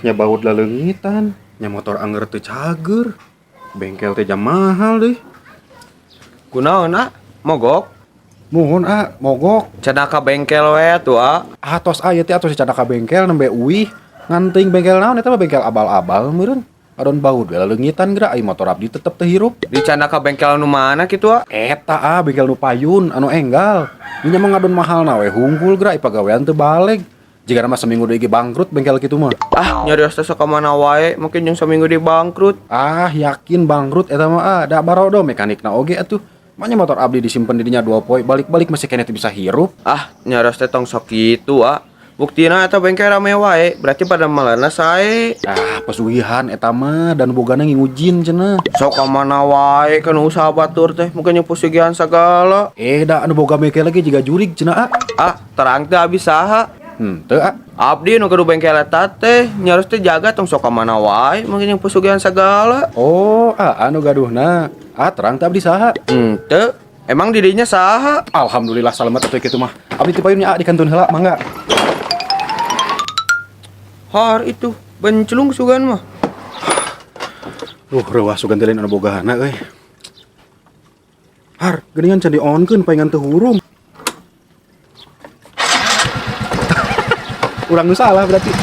Nya baut laleungitan, nya motor angger teu cager. Bengkel teh jam mahal deh. Kunaon, ah? Mogok? Muhun ah, mogok. Cenah ka bengkel we tuh, ah. Atos aya teh atos cenah ka bengkel nembe uih. Ngan teuing bengkel naon eta mah bengkel abal-abal meureun. Adon baut we laleungitan geura ai motor abdi tetep teu hirup. Dicana ka bengkel nu mana kitu, ah? Eta ah bengkel nu payun anu enggal. Nya mah ngadon mahalna we hungkul geura ai pagawean teu baleg. Jika mah seminggu deui ge bangkrut bengkel kitu mah. Ah, nyarios teh sok ka mana wae, mungkin jeung saminggu deui bangkrut. Ah, yakin bangkrut eta mah ah, da barodo mekanikna oge atuh. Manya motor abdi disimpen di dinya 2 poe, balik-balik masih keneh teu bisa hirup. Ah, nyarios teh tong sok kitu, ah. Buktina eta bengkel rame wae, berarti pada malana sae. Ah, pesugihan eta mah dan bogana ngingujin cenah. Sok ka mana wae kan usaha batur teh, mungkin jeung pesugihan sagala. Eh, da anu boga bengkel lagi jiga jurig cenah ah. Ah, terang teh abis saha? Henteu ah. Abdi nu kudu bengkel eta teh, nyarios teh jaga tong sok ka mana wae, mungkin jeung pesugihan sagala. Oh, ah anu gaduhna. Ah, terang teh abdi saha? Henteu, emang didinya saha? Alhamdulillah salamet atuh kitu mah. Abdi teh payun nya ah di kantun heula, mangga. Har itu benclung sugan mah. Reuah sugan teh lain anu bogana euy. Har, geuningan can di-onkeun paingan teu hurung. Urang nu salah berarti.